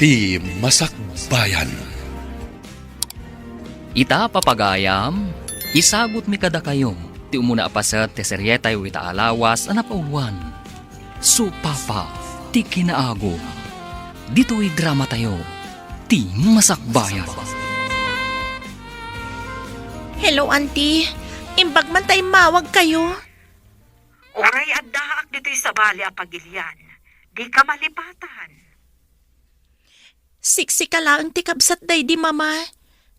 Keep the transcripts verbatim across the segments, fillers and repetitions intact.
Ti Masakbayan. Ita, papagayam, isagutmi kadakayo ti umuna a paset ti serietayo ita a lawas a napauluan, Supapa ti Kinaagum. Ditoy dramatayo, Ti Masakbayan. Hello, Auntie. Imbag man ta immawag kayo. Uray addaak ditoy sabali a pagilian, dika malipatan. Siksika laeng ti kabsat daydi Mama,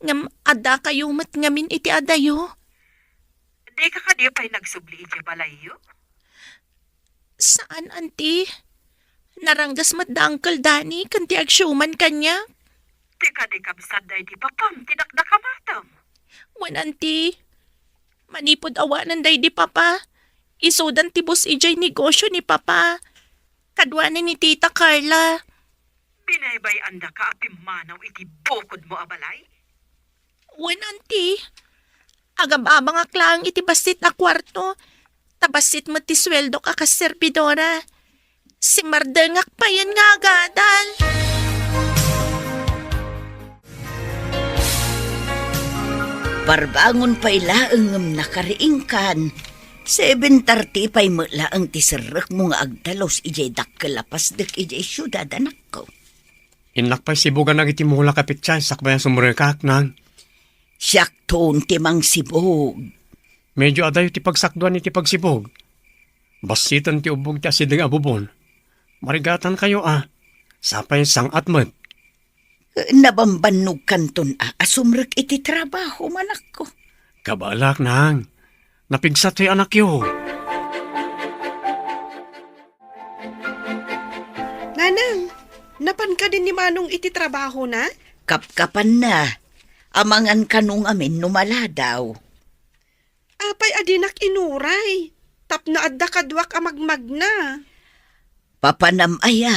ngem adda kayo met ngamin iti adayo. Dika kadi pay nagsubli idiay balayyo? Saan, Auntie. Naranggas met da Uncle Danny ken ti agsiuman kaniak. Dika kadi kabsat daydi Papam ti dakdakamatem? Wen, Auntie. Manipud awanen daydi Papa, isudan ti bus idiay negosio ni Papa. Kaduana ni Tita Carla. Binaybay-andaka a pimmanaw iti bukodmo a balay? Wen, Auntie. Agab-abangak laeng iti bassit a kuarto, ta bassit met ti sueldok a kas serbidora. Simmardengak payen nga agadal. Parbangon pay laeng ngem nakariingkan. Seven thirty pay met laeng ti serrekmo nga agdalus idiay dakkel a pasdek idiay siudad, anakko. Innak pay sibugan dagiti mulak a petsa sakbay a sumrekak, Nang. Siakton ti mangsibug. Medyo adayo ti pagsakduan iti pagsibug. Bassiten ti ubbog ti asideg a bubon. Marigatankayo a. Sapay sang-at met. Nabambannogkanton a, a sumrek iti trabaho, manakko. Kabaelak, Nang. Napigsat ti anakyo. Nanang, napan kadi ni Manong iti trabahona? Kapkapanna. Amangan kano ngamin no maladaw. Apay a dinak inuray tapno adda kaduak a magmagna? Papanam aya,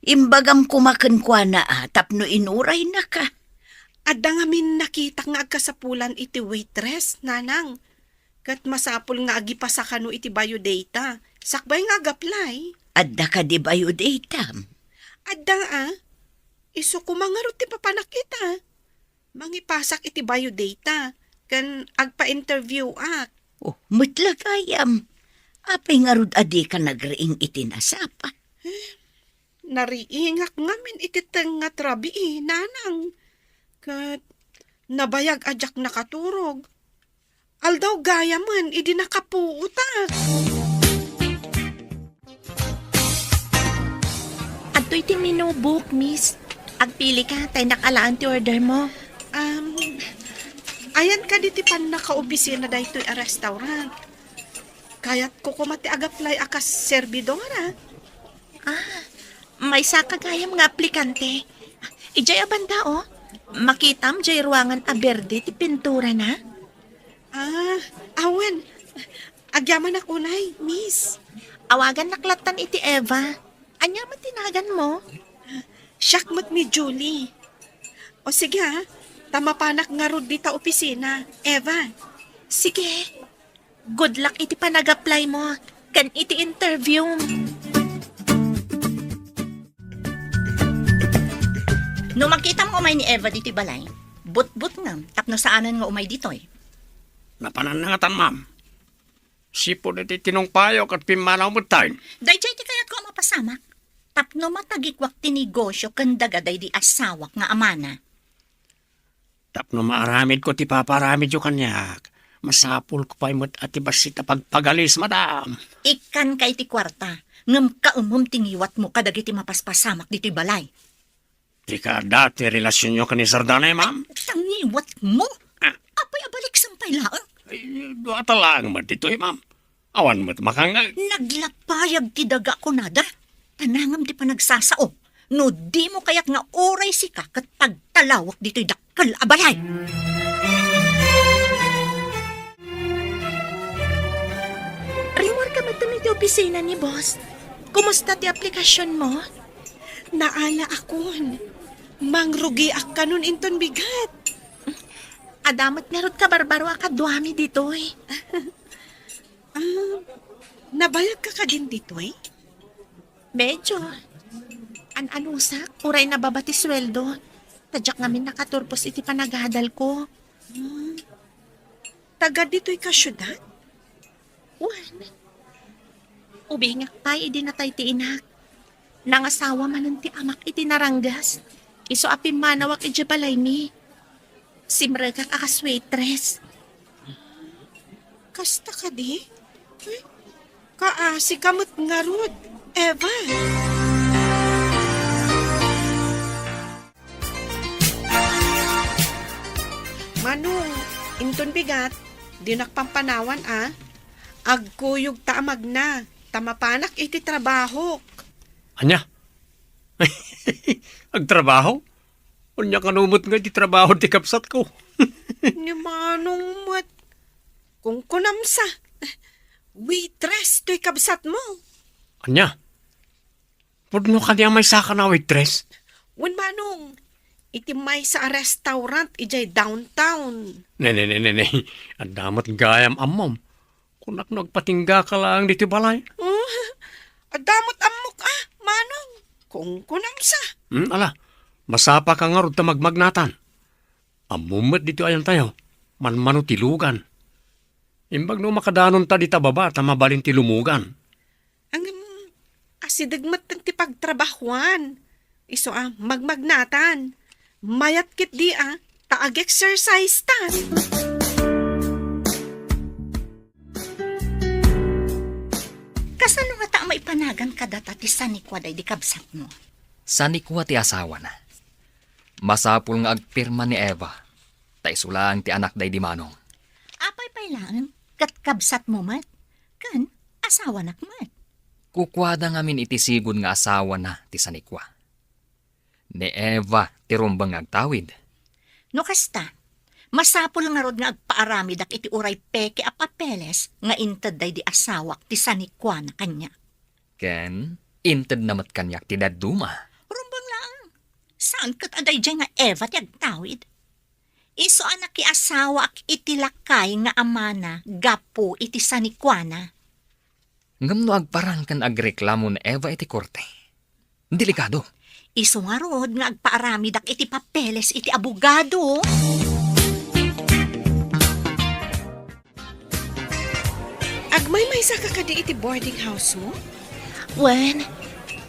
imbagam koma kenkuana a tapno inuraynaka. Adda ngamin nakitak nga agkasapulan iti waitress, Nanang. Ket masapul nga agipasa kano iti biodata, sakbay nga ag-apply. Adda kadi biodatam? Adda a. Isu koma ngarud ti papanak ita. Mangipasak iti biodata, ken agpa-interview-ak. Oh, met la gayam. Apay ngarud a dika nagriing iti nasapa? Eh, nariingak ngamin iti tengnga ti rabii, Nanang. Ket nabayag a diak nakaturog. Aldaw gayamen idi nakapuotak. Adtoy ti menu book, miss. Agpili ka, ta innak alaen ti order mo. Um, ayan kadi ti pannakaopisina daytoy a restaurant. Kayatko koma ti ag-apply a kas serbidora. Ah, maysa ka gayam nga aplikante. Idiay a banda, oh. Makitam diay ruangan a berde ti pinturana. Ah, awan. Agyamanak unay, miss. Awagannak lattan iti Eva. Ania met ti naganmo? Siak met ni Julie. O sige, ah. Ta mapanak ngarud dita opisina, Eva. Sige. Good luck iti panag-apply mo ken iti interview. No makitam nga umay ni Eva ditoy balay, butbutngam tapno saanen nga umay ditoy. Napananna ngatan, ma'am. Sipud iti tinungpayo ket pimmanaw metten. Daydiay ti kayatko a mapasamak tapno matagikuak ti negosio ken daga daydi asawak nga amana. Tapno maaramidko ti paparamidyo kaniak, masapulko pay met a ti bassit a pagpagalis, madam. Ikkanka iti kuarta, ngem kaemem ti ngiwatmo kadagiti mapaspasamak ditoy balay. Dika adda ti relasionyo ken ni Sir Danay, ma'am? Ta ngiwatmo? Ah. Apay a baliksem pay laeng? Ay, dua ta laeng met ditoy, ma'am. Awan met makangngeg. Naglapayag ti daga kunada. Tanangem ti panagsasao. No dimo kayat nga uray sika ket pagtalawak ditoy dakkel a balay. Rimmuarka met iti opisina ni boss. Kumusta ti aplikasionmo? Naalaakon. Mangrugiak kanon inton bigat. Adda met ngarud kabarbaro a kaduami ditoy. Ah, nabayagka kadin ditoy? Medyo. Anusak, uray nababa ti sueldo. Ta diak ngamin nakaturpos iti panagadalko. Hmm. Taga ditoy ka siudad? Wen. Ubingak pay idi natay ti inak. Nangasawa manen ti amak iti naranggas. Isu a pimmanawak idiay balaymi. Simrekak a kas waitress. Kasta kadi? Hmm? Kaasi ka met ngarud, Eva. Manong, inton bigat, dinak pampanawan a. Agkuyog ta a magna, ta mapanak iti trabahok. Ania? Agtrabaho? Ania kano met nga iti trabaho ti kabsatko? Ni Manong met. Kunkunam sa. Waitress toy kabsatmo. Ania? Pudno kadi a maysaka a waitress? Wen, Manong, iti maysa a restaurant idiay downtown. Ne, ne, ne, ne, ne. Adda met gayam ammom. Kunak no agpatinggaka laeng ditoy balay. Oh, adda met ammok a, Manong. Kunkunam sa. Hmm, ala, masapaka ngarud ta magmagnatan. Ammom met ditoy ayantayo, manmano ti lugan. Imbag no makadanonta dita baba ta mabalin ti lumugan. Ngem, asideg metten ti pagtrabahoan. Isu a, magmagnatan. Mayat ketdi a, ta ag-exercise ta. Kasano ngata a maipanagan kadata ti sanikua daydi kabsatmo? Sanikua ti asawana. Masapul nga agpirma ni Eva, ta isu laeng ti anak daydi Manong. Apay pay laeng, ket kabsatmo met, ken asawanak met. Kukuada ngamin iti sigud nga asawana ti sanikua. Ni Eva ti rumbeng nga agtawid. No kasta, masapul ngarud nga agpaaramidak iti uray peke a papeles nga inted daydi asawak ti sanikuana kaniak. Ken intedna met kaniak ti dadduma. Rumbeng laeng. Saan ket a daydiay nga Eva ti agtawid? Isu a nakiasawaak iti lakay nga amana gapu iti sanikuana. Ngem no agparang ken agreklamo ni Eva iti korte, delikado. Isu ngarud nga agpaaramidak iti papeles iti abogado. Agmaymaysa ka kadi iti boarding house mo? Wen,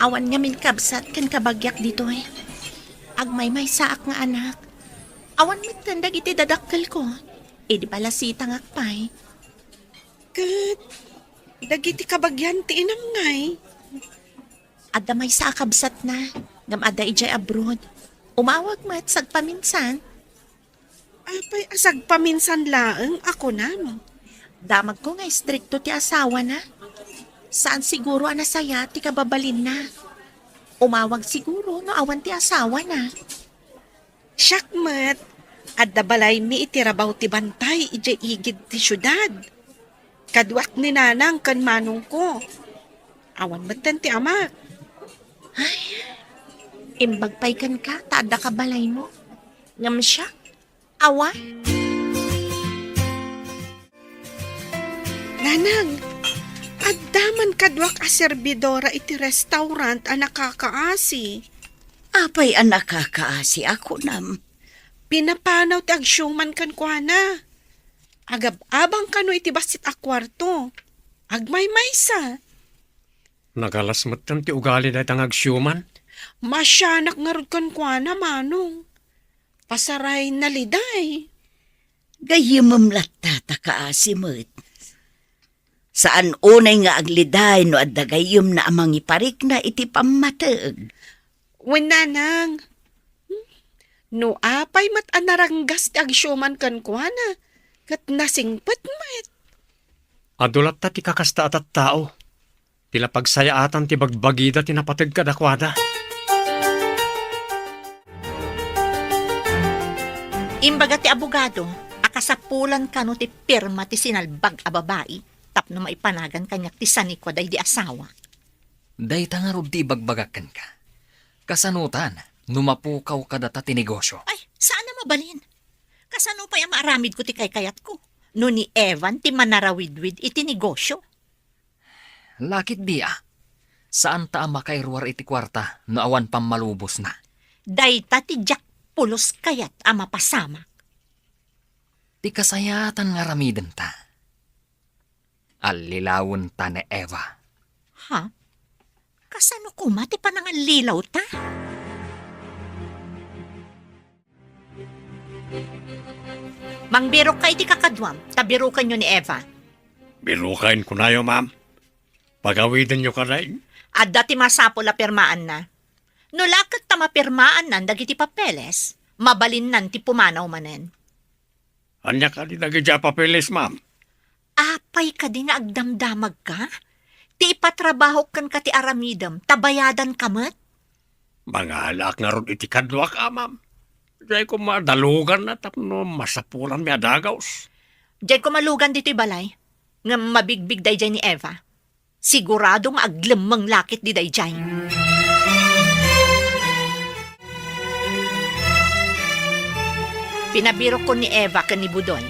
awan ngamin kabsat ken kabagiak ditoy. Agmaymaysaak nga anak. Awan metten dagiti dadakkelko. Idi balasitangak pay. Ket dagiti kabagian ti inam ngay? Adda maysa a kabsatna, ngem adda idiay abroad. Umawag met sagpaminsan. Apay a sagpaminsan laeng a kunam? Damagko nga istrikto ti asawana. Saan siguro a nasayaat ti kababalinna. Umawag siguro no awan ti asawana. Siak met, adda balaymi iti rabaw ti bantay idiay igid ti siudad. Kaduak ni nanang ken manongko. Awan metten ti amak. Ay, imbag pay kenka ta adda ka balaymo. Ngem siak, awan. Nanang, adda man kaduak a serbidora iti restaurant a nakakaasi. Apay a nakakaasi a kunam? Pinapanaw ti agsiuman kenkuana. Agab-abang kano iti bassit a kuarto. Agmaymaysa. Nagalas metten ti ugali dayta nga agsiuman. Masianak ngarud kenkuana, Manong. Pasaray naliday. Gayyemem latta ta kaasi met. Saan unay nga agliday no adda gayyemna a mangiparikna iti pammateg. Wen, nanang. No apay met a naranggas ti agsiuman kenkuana, ket nasingpet met. Adu latta ti kakasta a tattao. Ti la pagsayaatan ti bagbagida ti napateg kadakuada. Imbaga ti abogado a kasapulan kano ti pirma ti sinalbag a babai tapno maipanagan kaniak ti sanikua daydi asawa. Dayta ngarud ti ibagbagak kenka. Kasanotan no mapukaw kadata ti negosyo? Ay, saan a mabalin. Kasano pay a maaramidko ti kaykayatko no ni Evan ti manarawidwid iti negosyo? Lakit dia. Saanta a makairuar iti kuarta no awan pammalubosna. Dayta ti diak pulos kayat a mapasamak. Ti kasayaatan nga aramidenta. Allilawenta ni Eva. Ha? Kasano koma ti panangallilawta? Mangbirokka iti kakaduam, ta birokenyo ni Eva. Biroken kunayo, ma'am. Pagawidenyo kadi. Adda ti masapul a pirmaanna. No la ket ta mapirmaannan dagiti papeles, mabalinnan ti pumanaw manen. Ania kadi dagiti a papeles, ma'am? Apay kadi nga agdamdamagka? Ti ipatrabahok kenka ti aramidem, ta bayadanka met? Mangalaak ngarud iti kaduak, a, ma'am. Diay koma daluganna tapno masapulanmi a dagus. Diay koma lugan ditoy balay, ngem mabigbig daydiay ni Eva. Sigurado nga aglemmeng la ket di daydiay. Pinabirokko ni Eva ken ni Budoy.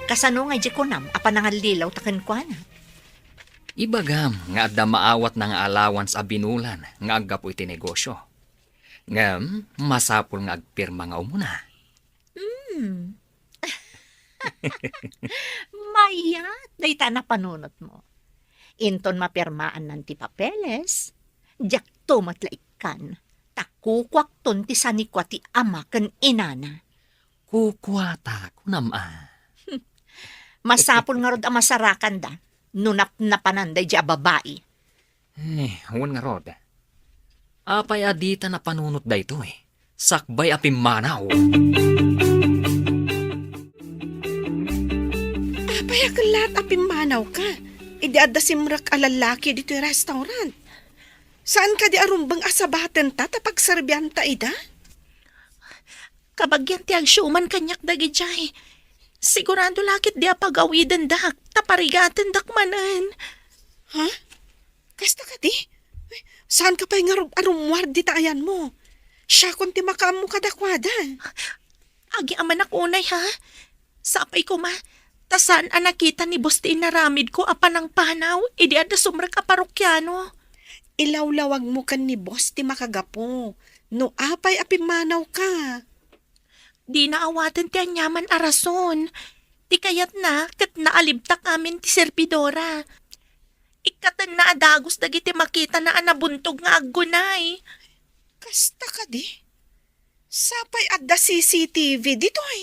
Kasano nga idiay kunam a panangallilawta kenkuana? Ibagam nga adda maawatna nga allowance a binulan nga aggapu iti negosio. Ngem masapul nga agpirma nga umuna. Hmm. Mayat dayta a napanunotmo. Inton mapirmaannan ti papeles, diakto met la ikkan, ta kukuakton ti sanikua ti ama ken inana. Kukuata, kunam a. Masapul ngarud a masarakanda no napnapananda idiay a babai. Eh, wen ngarud. Apay a dita napanunot daytoy? Sakbay a pimmanaw. Apay a kellat a pimmanawka? Idi adda simrek a lallaki ditoy restaurant. Saan kadi a rumbeng a sabatenta ta pagserbianta ida? Kabagian ti agsiuman kaniak dagidiay. Sigurado la ket di a pagawidendak, ta parigatendak manen. Ha? Kasta kadi? Ay, saanka pay ngarud a rummuar dita ayanmo? Siakon ti makaammo kadakuada. Agyamanak unay, ha? Sapay koma, ta saan a nakita ni Boss ti inaramidko a panangpanaw idi adda sumrek a parokiano. Ilawlawagmo ken ni Boss ti makagapu no apay a pimmanawka. Dina awaten ti aniaman a rason. Ti kayatna ket naalibtak amin ti servidora. Ikkatenna a dagus dagiti makitana a nabuntog nga aggunay. Kasta kadi? Sapay adda C C T V ditoy.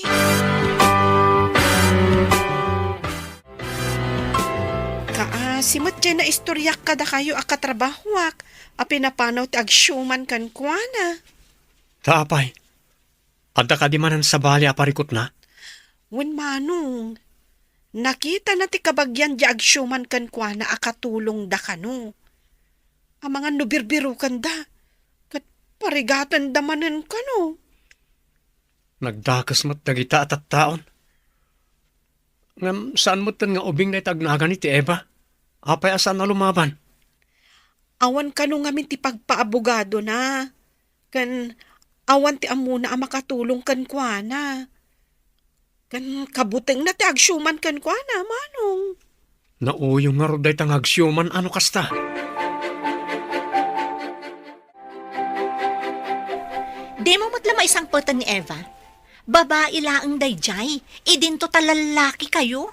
Kaasi met diay naistoriak kadakayo a katrabahoak a pinapanaw ti agsiuman kenkuana. Ta apay, adda kadi manen sabali a parikutna? Wen, manong. Nakitana ti kabagian diay agsiuman kenkuana a katulongda kano. Amangan no birbirokanda, ket parigatenda manen kano. Nagdakes met dagita a tattaon. Ngem saan metten nga ubing dayta agnagani ti Eva? Apay a saan a lumaban? Awan kano ngamin ti pagpaabogadona, ken awan ti ammona a makatulong kenkuana. Ken kabutengna ti agsiuman kenkuana, manong. Nauyong ngarud dayta nga agsiuman a no kasta. Dimo met la maisangpeten ni Eva. Babai laeng daydiay, idinto ta lallaki kayo.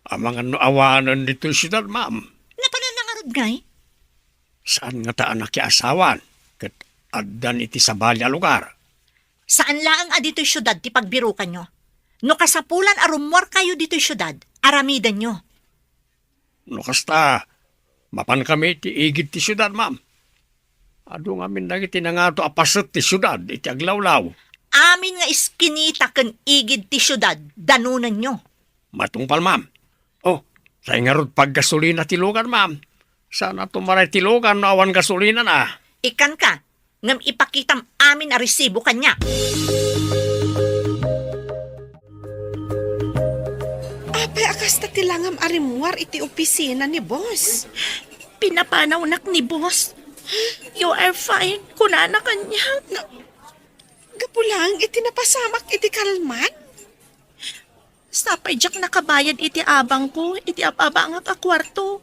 Amangan no awanen ditoy siudad, ma'am. Napanan na ngarud ngay? Saan ngata a nakiasawan, ket addan iti sabali a lugar. Saan laeng a ditoy siudad ti pagbirokanyo. No kasapulan a rummuar kayo ditoy siudad, aramidenyo. No kasta, mapankami iti igid ti siudad, ma'am. Adu ngamin dagiti nangato a paset ti siudad iti aglawlaw. Amin nga iskinita ken igid ti siudad, danonenyo. Matungpal, ma'am. Oh, say ngarud paggasolina ti lugan, ma'am. Saan a tumaray ti lugan no awan gasolinana. Ikkanka, ngem ipakitam amin a resibo kaniak. Apay a kasta ti langam a rimmuar iti opisina ni boss? Pinapanawnak ni boss. "You are fine," kunana kaniak. Na, gapu laeng iti napasamak iti kalman? Sapay diak nakabayad iti abangko iti ab-abangak a kuarto.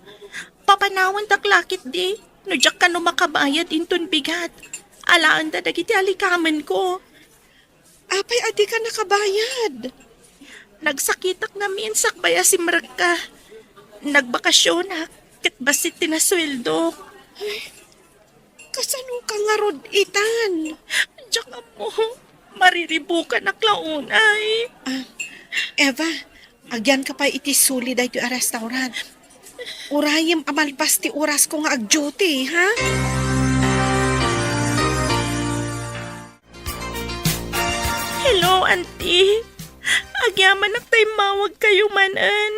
Papanawandak la ketdi. No diak kano makabayad inton bigat, alaenda dagiti alikamenko. Apay a dika nakabayad? Nagsakitak ngamin sakbay a simrekka. Nagbakasionak, ket bassit ti nasueldok. Ay, kasano ka ngarud itan? Diak ammo, mariribukanak la unay. Ah, Eva, agyanka pay iti suli daytoy a restaurant. Urayem a malpas ti orasko nga ag-duty, ha? Hello, Auntie. Agyamanak ta immawagkayo manen.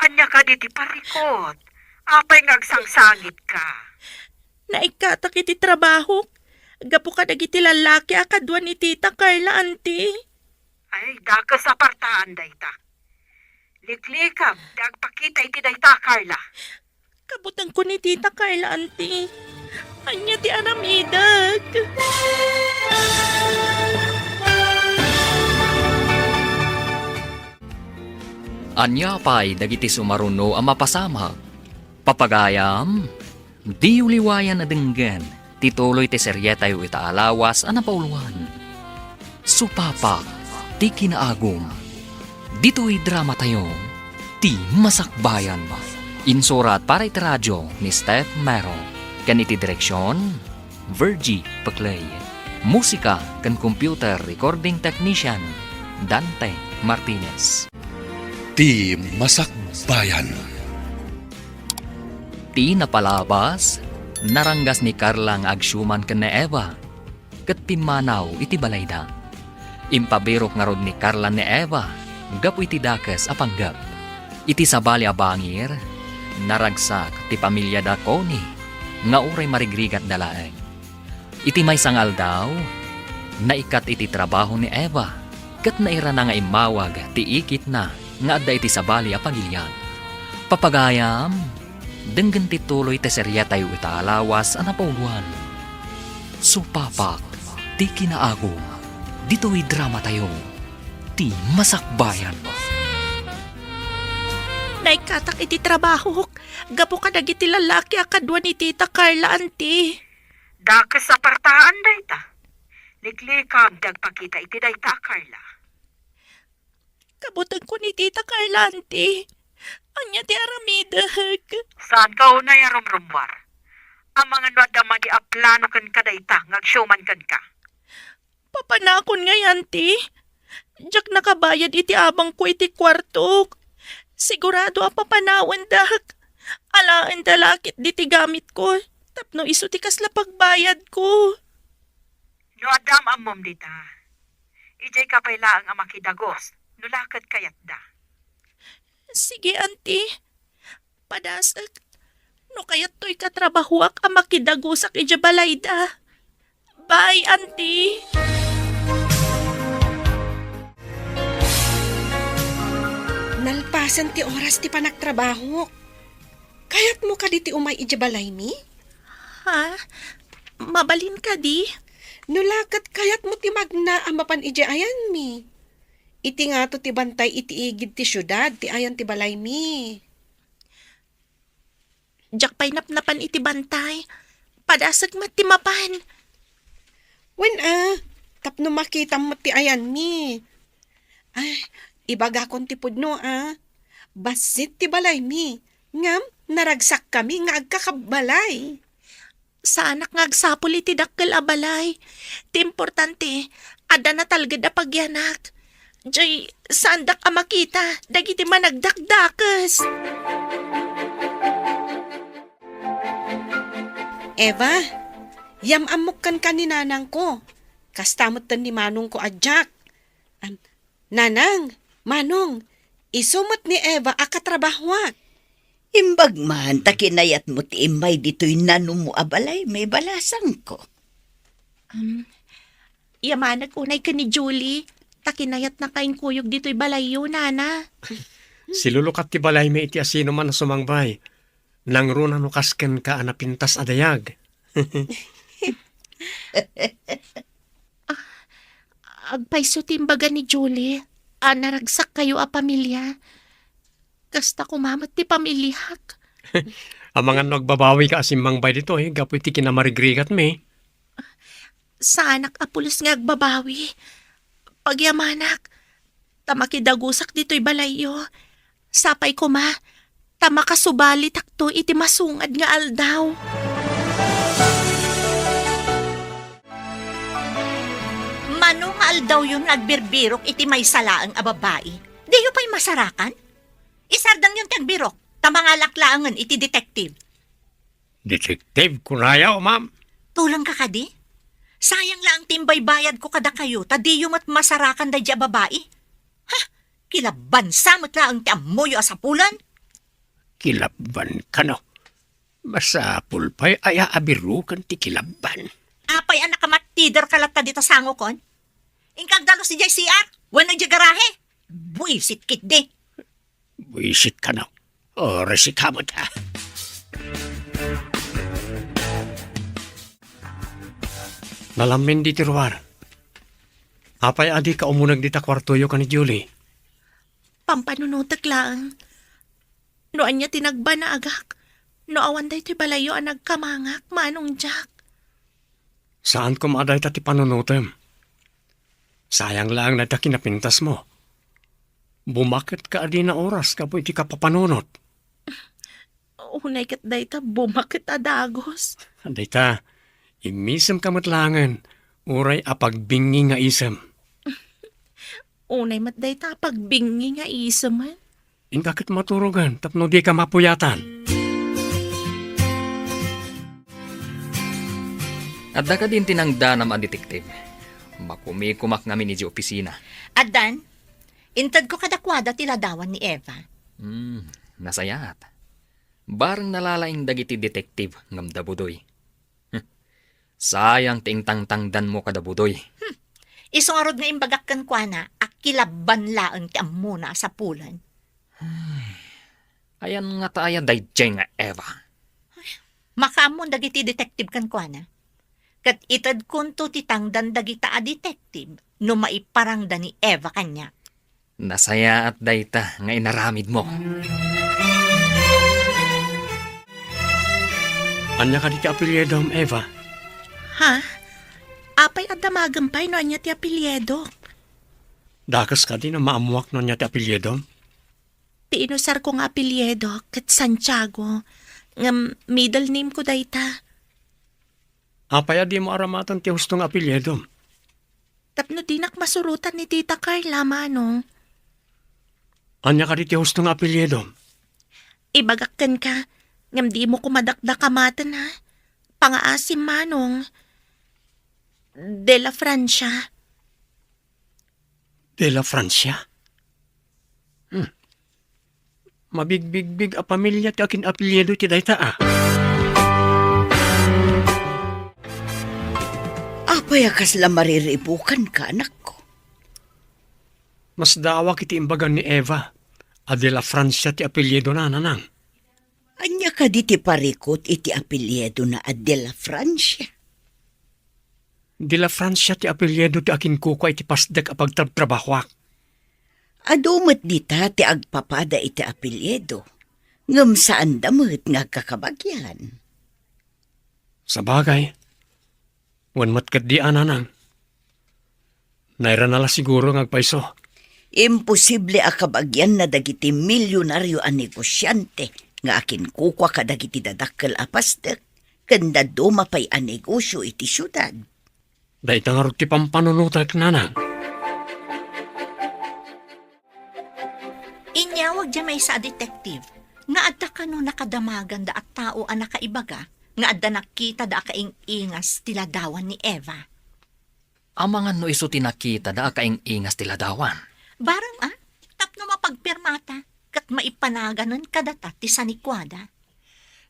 Ania kadi ti parikut? Apay nga agsangsangitka? Naikkatak iti trabahok gapu kadagiti lallaki a kadua ni Tita Carla, Auntie. Ay, dakes a partaan dayta. Liklikam ti agpakita iti dayta, Carla. Kabutengko ni Tita Carla, Auntie. Ania ti aramidek? Ania pay dagiti sumaruno a mapasamak? Papagayam, diyo liwayan a denggen ti tuloy ti serietayo ita a lawas a napauluan. Supapak ti kinaagum. Ditoy dramatayo, Ti Masakbayan. Insurat para iti radio ni Steph Mero, ken iti direksion, Virgie Peclay. Musika ken computer recording technician, Dante Martinez. Ti Masakbayan. Ti napalabas, naranggas ni Carla nga agsiuman ken ni Eva, ket pimmanaw iti balayda. Impabirok ngarud ni Carla ni Eva gapu iti dakes a panggep. Iti sabali a bangir, naragsak ti pamiliada Connie nga uray marigrigatda laeng. Iti maysa nga aldaw, naikkat iti trabaho ni Eva ket nairana nga immawag ti ikitna nga adda iti sabali a pagilian. Papagayam, denggen ti tuloy ti serietayo ita a lawas a napauluan. Supapak ti kinaagum ditoy dramatayo, Ti Masakbayan. Naikkatak iti trabahok gapu kadagiti lallaki a kadua ni Tita Carla, Auntie. Dakes a partaan dayta. Liklikam ti agpakita iti dayta a Carla. Kabutengko ni Tita Carla, Auntie. Ania ti aramidek? Saanka unay a rumrummuar. Amangan no adda madi a plano kenka dayta nga agsiuman kenka. Papanakon ngay, Auntie. Diak nakabayad iti abangko iti kuartok. Sigurado a papanawendak. Alaenda la ketdi ti gamitko tapno isu ti kasla pagbayadko. No adda am-ammom dita, idiayka pay laeng a makidagus no la ket kayatda. Sige, Auntie. Padasek, no kayatto ikatrabahoak a makidagusak idiay balayda. Bye, Auntie. Nalpasen ti oras ti panagtrabahok. Kayatmo kadi ti umay idiay balaymi? Ha? Mabalin kadi? No la ket kayatmo ti magna a mapan idiay ayanmi. Iti ngato ti bantay iti igid ti siudad ti ayan ti balaymi. Diak pay napnapan iti bantay. Padasek met ti mapan. Wen a, tapno makitam met ti ayanmi. Ay, ibagakon ti pudno a. Bassit ti balaymi. Ngem naragsakkami nga agkakabbalay. Saanak nga agsapul iti dakkel a balay. Ti importante, adda natalged a pagyanak. Jay, saandak a makita dagiti managdakdakes. Eva, yam-ammok kenka ni nanangko. Kasta metten ni manongko a Jack. Am, Nanang, Manong, isu met ni Eva a katrabahoak. Imbag man ta kinayatmo ti immay ditoy nanumo a balay, may balasangko. Um, yamanek unay ken ni Julie, ta kinayatna nga inkuyog ditoy balayyo, Nana. Silulukat ti balaymi iti asino man a sumangbay. Nangruna no kas kenka a napintas a dayag. Ah, agpayso ti imbaga ni Julie a naragsakkayo a pamilia. Kasta koma met ti pamiliak. Amangan no agbabawika a simmangbay ditoy gapu iti kinamarigrigatmi. Saanak a pulos nga agbabawi. Pagyamanak, ta makidagusak ditoy balayyo. Sapay koma, ta makasubalitakto iti masungad nga aldaw. Mano nga aldawyon nga agbirbirok iti maysa laeng a babai? Diyo pay masarakan? Isardengyon ti agbirok, ta mangalak laengen iti detective. Detective, kunayo, ma'am? Tulongka kadi? Sayang laeng ti imbaybayadko kadakayo, ta diyo met masarakan daydi a babai. Ha? Kilabbansa met laeng ti ammoyo a sapulen? Kilabban kano? Masapul pay a abiroken ti kilabban. Apay a nakamattiderka latta dita sangokon? Inka agdalus idiay C R wenno idiay garahe? Buisit ketdi. Buisit kano. Oras ikaw met, ha? Nalamin ditoy ruar. Apay a dika umuneg dita kuartoyo ken ni Julie? Pampanunotek laeng. No ania ti nagbanagak, no awan daytoy balayyo a nagkamangak, Manong Jack. Saan koma a dayta ti panunotem. Sayang laeng dayta kinapintasmo. Bumaket ka a dina oras gapu iti kapapanunot. Unay ket dayta bumaket a dagus. Dayta, immisem ka met laengen, uray a pagbingi nga isem. Unay met dayta a pagbingi nga isemen. Inka ket maturogen tapno dika mapuyatan. Adda kadi ti nangdanam a detective? Makumikumak ngamin idiay opisina. Addan, intedko kadakuada ti ladawan ni Eva. Hmm, nasayaat. Bareng nalalaing dagiti detective ngem da Budoy. Hm. Sayang ti intangtangdanmo kada Budoy. Hmm. Isu ngarud nga imbagak kenkuana a kilabban laeng ti ammona a sapulen. Ay, ayan ngata aya daydiay nga Eva? Ay, makaammon dagiti detective kenkuana. Ket itedkonto ti tangdan dagita a detective no maiparangda ni Eva kaniak. Nasayaat dayta nga inaramidmo. Ania kadi ti apelyedom, Eva? Ha? Apay a damagem pay no ania ti apelyedok? Dakes kadi no maammoak no ania ti apelyedom? Ti inusarko nga apelyido ket Santiago, ngem middle name ko dayta. Apay a dimo aramaten ti husto nga apelyidom? Tapno dinak masurotan ni Tita Carla, Manong. Ania kadi ti husto nga apelyidom? Ibagak kenka, ngem dimo koma dakdakamaten, ha? Pangaasim, Manong. De la Francia. De la Francia? Hmm. Mabigbigbig a pamilia ti akin-apelyido ti dayta, a. Apay a kasla mariribukanka, anakko? Masdaawak iti imbagan ni Eva a de la Francia ti apelyidona, nanang. Ania kadi ti parikut iti apelyidona a de la Francia? De la Francia ti apelyido ti akinkukua iti pasdek a pagtrabtrabahoak. Adu met dita ti agpapada iti apelyido, ngem saanda met nga agkakabagian. Sabagay, wen met ketdi a, nanang. Nairana la siguro nga agpayso. Imposible a kabagianna dagiti milionario a negosiante nga akinkukua kadagiti dadakkel a pasdek ken dadduma pay a negosio iti siudad. Dayta ngarud ti pampanunotek, nanang. Inyawag diay maysa a detective nga adda kano nakadamaganda a tao a nakaibaga nga adda nakitada a kaing-ingas ti ladawan ni Eva. Amangan no isu ti nakitada a kaing-ingas ti ladawan? Bareng a, tapno mapagpirmata ket maipanaganen kadata ti sanikuada.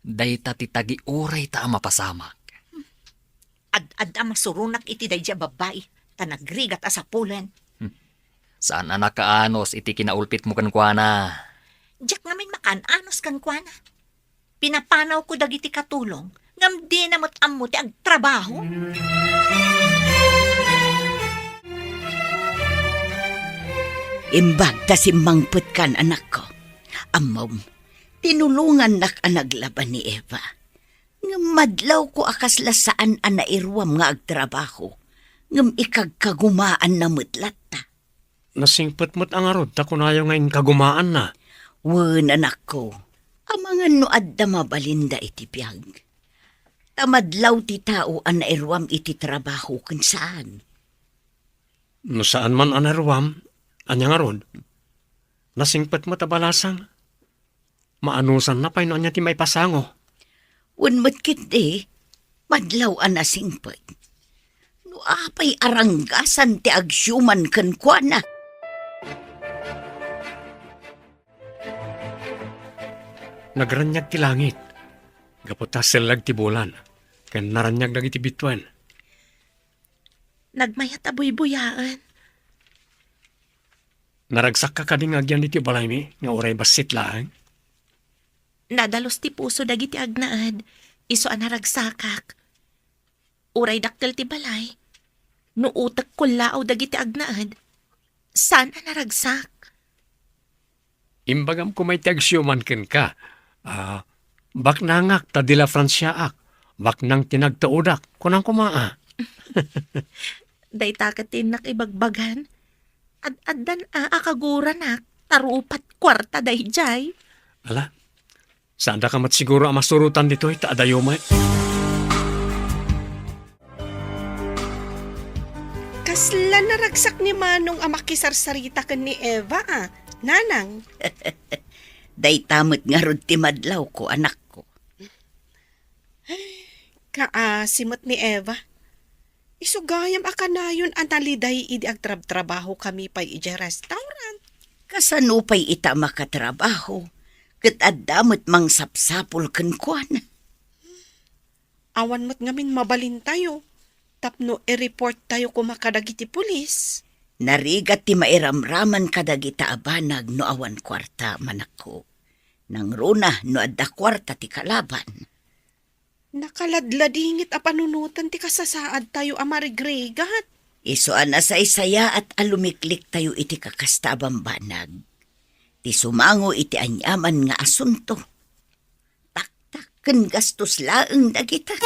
Dayta ti tagiurayta a mapasamak. Ad-adda a masuronak iti daydiay a babbai, ta nagrigat a sapulen. Hmm. Saan a nakaanus iti kinaulpitmo kenkuana? Diak ngamin makaan-anus kenkuana. Pinapanawko dagiti katulong, ngem dina met ammo ti agtrabaho. Imbag ta simmangpetkan, anakko. Ammom, Tinulongannak a naglaban ni Eva. Ngem madlawko a kasla saan a nairuam nga agtrabaho, ngem ikagkagumaanna met latta. Nasingpet met a ngarud ta kunayo nga inkagumaanna. Wen, anakko, amangan no adda mabalinda iti biag. Ta madlaw ti tao a nairuam iti trabaho ken saan. No saan man a nairuam, ania ngarud? Nasingpet met a balasang. Maanusanna pay no ania ti maipasango. Wen met ketdi, madlaw a nasingpet. No apay a ranggasan ti agsiuman kenkuana. Nagraniag ti langit, gapu ta sellag ti bulan, ken naraniag dagiti bituen. Nagmayat a buybuyaen. Naragsakka kadi nga agyan iti balaymi nga uray bassit laeng? Nadalus ti puso dagiti agnaed, isu a naragsakak. Uray dakkel ti balay, no utek kullaaw dagiti agnaed, saan a naragsak. Imbagam koma iti agsiuman kenka. Ah, baknangak ta de la Franciaak. Baknang ti nagtaudak. Kunam koma a. Dayta ket ti innak ibagbagan. Ad-addan a, a kaguranak, ta rupat kuarta daydiay. Ala, saandaka met siguro a masurotan ditoy, ta adayo met. Kasla naragsak ni Manong a makisarsarita ken ni Eva, a, Nanang. Dayta met ngarud ti madlawko, anakko. Kaasi met ni Eva. Isu gayam a kanayon a naliday idi agtrabtrabahokami pay idiay restaurant. Kasano pay ita a makatrabaho, ket adda met mangsapsapul kenkuana? Awan met ngamin mabalintayo tapno i-reporttayo koma kadagiti pulis. Narigat ti mairamraman kadagita a banag no awan kuarta, manakko. Nangruna no adda kuarta ti kalaban. Nakaladladingit a panunoten ti kasasaadtayo a marigrigat. Isu a nasaysayaat a lumikliktayo iti kakasta a bambanag. Ti sumango iti aniaman nga asunto. Taktak ken gastos laeng dagita.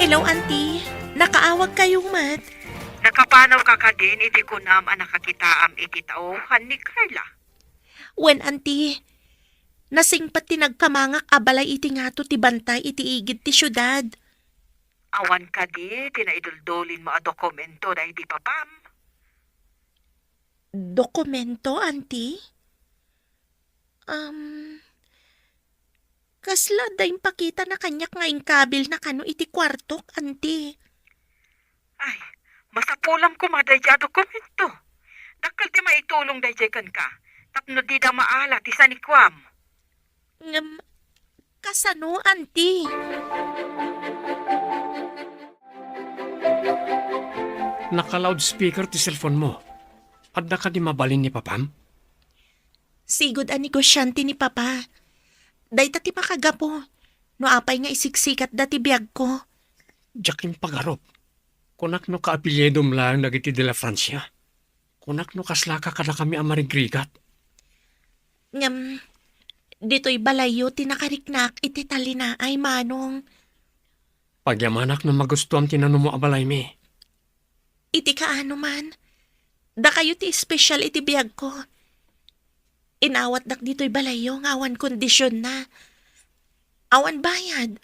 Hello, Auntie. Nakaawagkayo met? Nakapanawka kadin iti kunam a nakakitaam iti tauhan ni Carla? Wen, Auntie. Nasingpet ti nagkamangak a balay iti ngato ti bantay iti igid ti siudad. Awan kadi ti naiduldulinmo a dokumento daydi papam? Dokumento, Auntie? Um, kasla adda impakitana kaniak nga inkabilna kano iti kuartok, Auntie? Ay, masapulam koma daydiay a dokumento. Dakkel ti maitulong daydiay kenka, tapno dida maala ti sanikuam. Ngem, kasano, Auntie? Naka-loudspeaker ti cellphone-mo. Adda kadi mabalin ni Papam? Sigud a negosiante ni Papa. Dayta ti makagapu no apay nga isiksikatda ti biagko. Diak impagarup. Kunak no kaapelyidom laeng dagiti de la Francia. Kunak no kaslaka kadakami a marigrigat. Ngem, ditoy balayyo ti nakariknaak iti talinaay, Manong. Pagyamanak no magustuam ti nanumo a balaymi. Iti kaano man, dakayo ti espesial iti biagko. Inawatdak ditoy balayyo nga awan kondisionna. Awan bayad.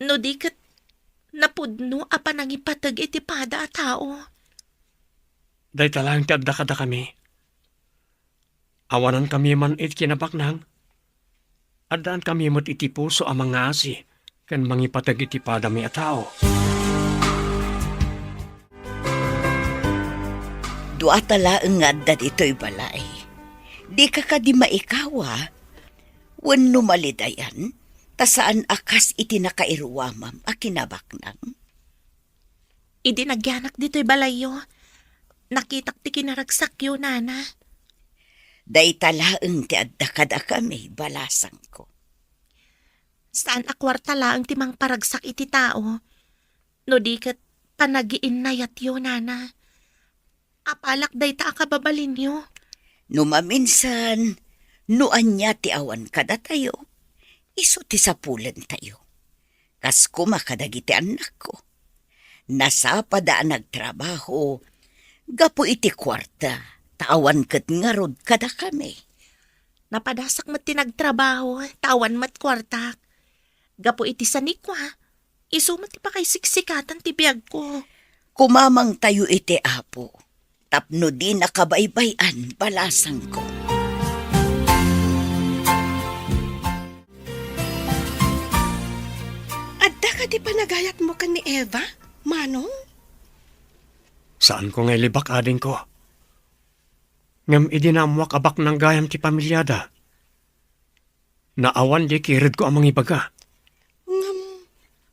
No di ket napudno a panangipateg iti pada a tao. Dayta laeng ti adda kadakami. Awanankami man iti kinabaknang, addaankami met iti puso a mangaasi ken mangipateg iti padami a tao. Duata laeng nga adda ditoy balay. Dika kadi maikawa? Wenno malidayan, ta saan a kas iti nakairuamam a kinabaknang? Idi nagyanak ditoy balayyo, nakitak ti kinaragsakyo, Nana. Dayta laeng ti adda kadakami, balasangko. Saan a kuarta laeng ti mangparagsak iti tao, no di ket panagiinnayatyo, Nana. Apalak dayta a kababalinyo. No maminsan, no ania ti awan kadatayo, isu ti sapulentayo. Kas koma kadagiti annakko. Nasapada a nagtrabaho gapu iti kuarta, ta awan ket ngarud kadakami. Napadasak met ti nagtrabaho, ta awan met kuartak. Gapu iti sanikua, isu met ti pakaisiksikatan ti biagko. Kumamangtayo iti Apo, tapno dina kabaybay-an balasangko. Adda kadi panagayatmo ken ni Eva, Manong? Saanko nga ilibak, adingko. Ngem idi naammoak a baknang gayam ti pamiliada, naawan diay kiredko a mangibaga. Ngem,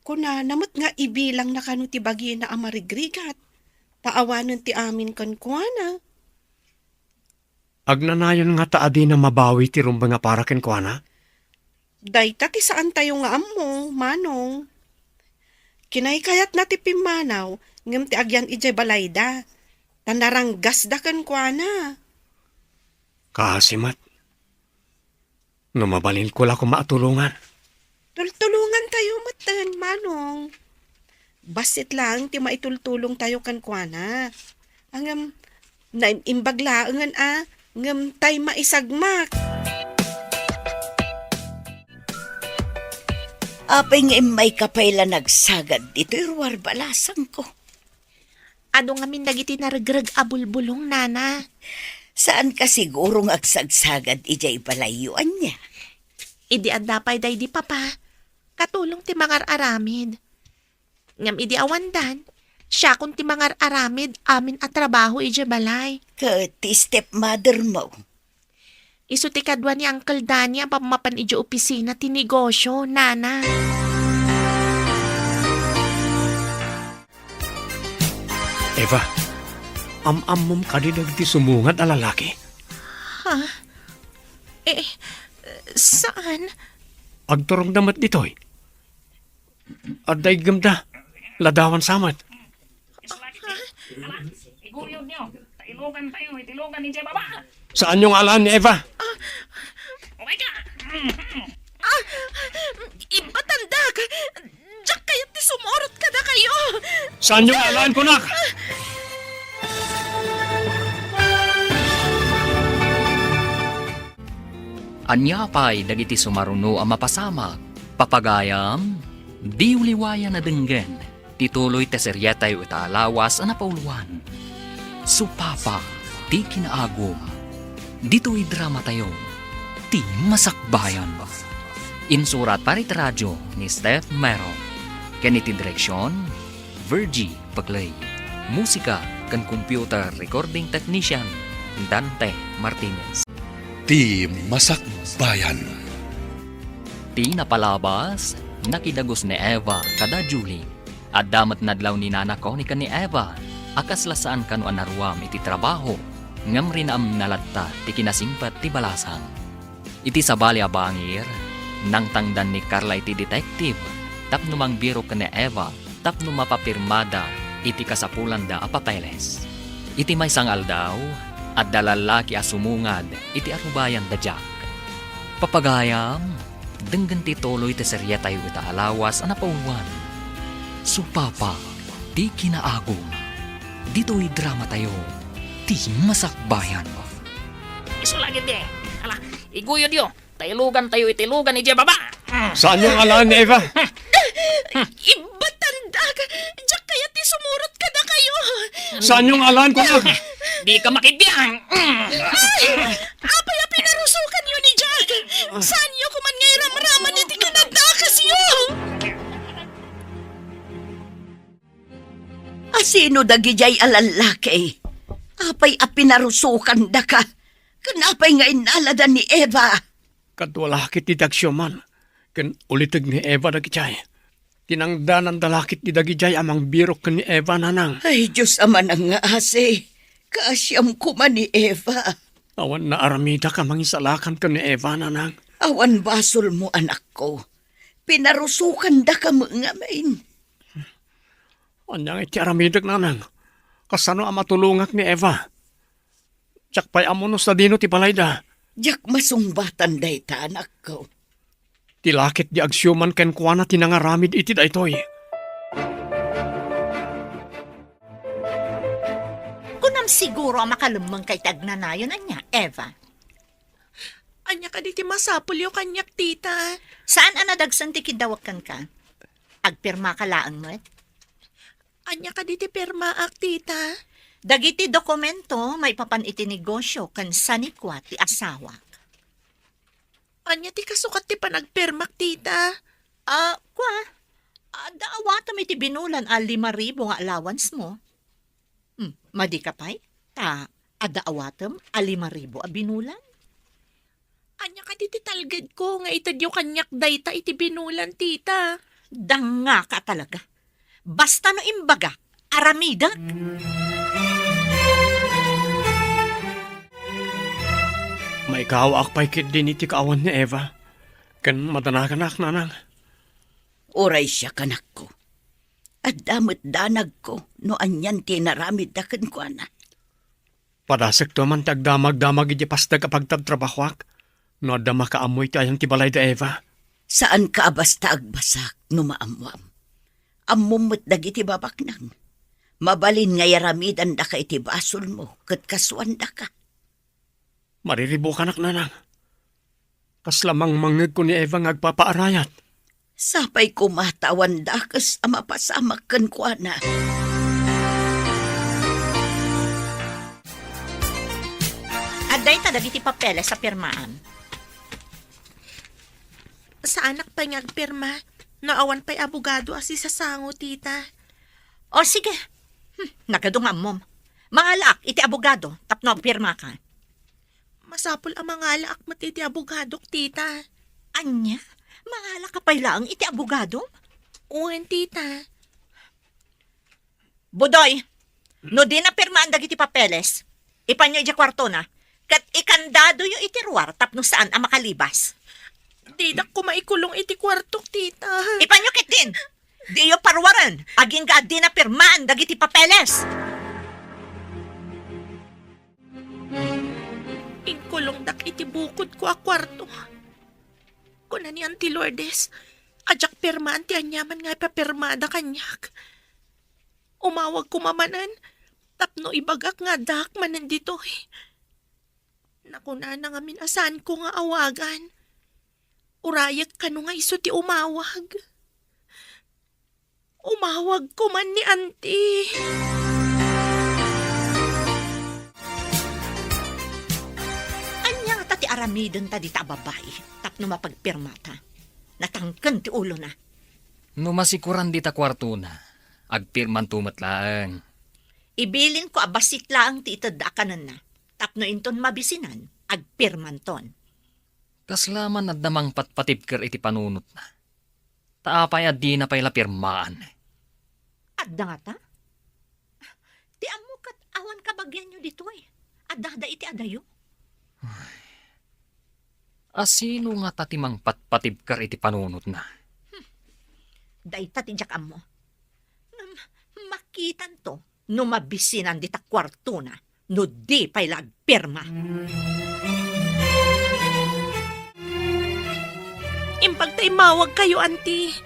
kunana met nga ibilangna kano ti bagina a marigrigat, ta awanen ti amin kenkuana. Agnanayon ngata a dina mabawi ti rumbeng a para kenkuana? Dayta ti saantayo nga ammo, Manong. Kinaykayatna ti pimmanaw, ngem ti agyan idiay balayda, ta naranggasda kenkuana. Kaasi met. No mabalinko la koma a tulongan. Tultulongantayo metten, Manong. Bassit laeng ti maitultulongtayo kenkuana. Ngem, naim-imbag laengen a, ngem tay maisagmak. Apay nga immayka pay la nagsagad ditoy ruar balasangko? Adu ngamin dagiti naregreg a bulbulong, Nana. Saanka siguro nga agsagsagad idiay balayyo, ania? Idi adda pay daydi Papa, katulong ti mangar-aramid. Ngem idi awandan, siakon ti mangar-aramid amin a trabaho idiay balay. Ket ti stepmother mo? Isu ti kadua ni Uncle Danny a pammapan idiay opisina ti negosio, Nana. Eva, am-ammom kadi dagiti sumungad a lalaki? Ha? Eh, saan? Agturongda met ditoy. Adda iggemda. Ladawan sa met. Iguyod niyo. Tailogan tayo, itilogan ni Jebaba. Saanyo nga alaen ni Eva? Oh my God! Ah, ibatandak! Diak kayat ti sumurot kadakayo! Saanyo nga alaen, kunak? Ania pay dagiti sumaruno a mapasamak? Papagayam, diyo liwayan a denggen ti tuloy ti serietayo ita a lawas a napauluan, Supapa ti Kinaagum. Ditoy dramatayo, Ti Masakbayan. Insurat para iti radio ni Steph Mero. Ken iti direksion, Virgie Paclay. Musika ken computer recording technician, Dante Martinez. Ti Masakbayan. Ti napalabas, nakidagus ni Eva kada Julie. Adda met nadlaw ni Nana Connie ken ni Eva a kasla saan kano a naruam iti trabaho, ngem rinaamna latta ti kinasingpet ti balasang. Iti sabali a bangir, nangtangdan ni Carla iti detective tapno mangbirok ken ni Eva tapno mapapirmada iti kasapulanda a papeles. Iti maysa nga aldaw, adda lallaki a sumungad iti arubayan da Jack. Papagayam, denggen ti tuloy ti serietayo ita a lawas a napauluan, Supapa ti Kinaagum. Ditoy dramatayo, Ti Masakbayan. Isu la ketdi. Ala, iguyodyo. Tailogantayo iti lugan idiay baba. Saanyo nga alaen ni Eva? Ibatandak! Diak kayat ti sumurot kadakayo! Saanyo nga alaen, kunak? Dika makibiang! Ay! Apay a pinarusokanyo ni Jack? Saanyo koman nga iramraman iti kinadakesyo? A sino dagidiay a lallaki? Apay a pinarusokandaka? Ken apay nga innalada ni Eva? Kadua la ketdi ti agsiuman, ken uliteg ni Eva dagidiay. Tinangdananda la ketdi dagidiay a mangbirok ken ni Eva, nanang. Ay, Dios a manangngaasi, kaasiam koma ni Eva. Awan naaramidak a mangisalakan ken ni Eva, nanang. Awan basolmo, anakko. Pinarusokandaka met ngamin. Ania ngay ti aramidek, nanang? Kasano a matulongak ni Eva? Diak pay ammo no sadino ti balayda. Diak masungbatan dayta, anakko. Ti laketdi agsiuman kenkuana ti nangaramid iti daytoy. Kunam siguro a makalemmengka iti agnanayon, ania, Eva? Ania kadi ti masapulyo kaniak, tita? Saan a nadagsen ti kiddawek kenka? Agpirmaka laeng met? Ania kadi ti pirmaak, tita? Dagiti dokumento maipapan iti negosio ken sanikua ti asawak. Ania ti kasukat ti panagpirmak, tita? Ah, kua, adda awatem iti binulan a lima ribu nga allowance mo. Hmm, madika pay? Ta adda awatem a lima ribu a binulan. Ania kadi ti talgedko nga itedyo kaniak dayta iti binulan, tita? Dangngaka talaga. Basta no imbagak, aramidek. Maikawaak pay ketdin iti kaawan ni Eva, ken madanaganak, nanang. Uray siak, anakko. Adda met danagko no anian ti inaramidda kenkuana. Padasekto man ti agdamagdamag iti pasteg a pagtabtrabahoak no adda makaammo iti ayan ti balayda, Eva. Saanka a basta agbasak no maammoam. Ammom met dagiti babaknang. Mabalin nga iaramidandaka iti basolmo ket kasuandaka. Mariribukanak, nanang. Kasla mangmangngegko ni Eva nga agpapaarayat. Sapay koma ta awan dakes a mapasamak kenkuana. Adda ita dagiti papeles a pirmaam. Saanak pay nga agpirma no awan pay abogado a sisasango, tita. O, sige. Hmm, nagadu nga ammom. Mangalaak iti abogado tapno agpirmaka. Masapul a mangalaak met iti abogadok, tita. Ania? Mangalaka pay laeng iti abogado? Wen, tita. Budoy, no di napirmaan dagiti papeles, ipanyo idiay kuartona, ket ikandadoyo iti ruar tapno saan a makalibas. Didak koma ikulong iti kuartok, tita. Ipanyo ketdin! Diyo paruaren, agingga a di napirmaan dagiti papeles! Inkulongdak iti bukodko a kuarto. Kuna ni Auntie Lourdes, a diak pirmaan ti aniaman nga ipapirmada kaniak. Umawagko manen tapno ibagak nga addaak manen ditoy. Nakunana ngamin a saanko nga awagan. Urayek kano nga isu ti umawag. Umawagko man ni Auntie. Ania ngata ti aramidenta dita a babai tapno mapagpirmata? Natangken ti ulona. No masikuran dita kuartona, agpirmanto met laeng. Ibilinko a bassit laeng ti itedda a kanenna, tapno inton mabisinan, agpirmanton. Kasla man adda mangpatpatibker iti panunotna. Ta apay a dina pay la pirmaan? Adda ngata? Ti ammo ket awan kabagianyo ditoy. Addada iti adayo. Ay. A sino ngata ti mangpatpatibker iti panunotna? Hmm. Dayta ti diak ammo. Ngem makitanto no mabisinan dita kuartona no di pay la agpirma. Imbag ta immawagkayo, Auntie.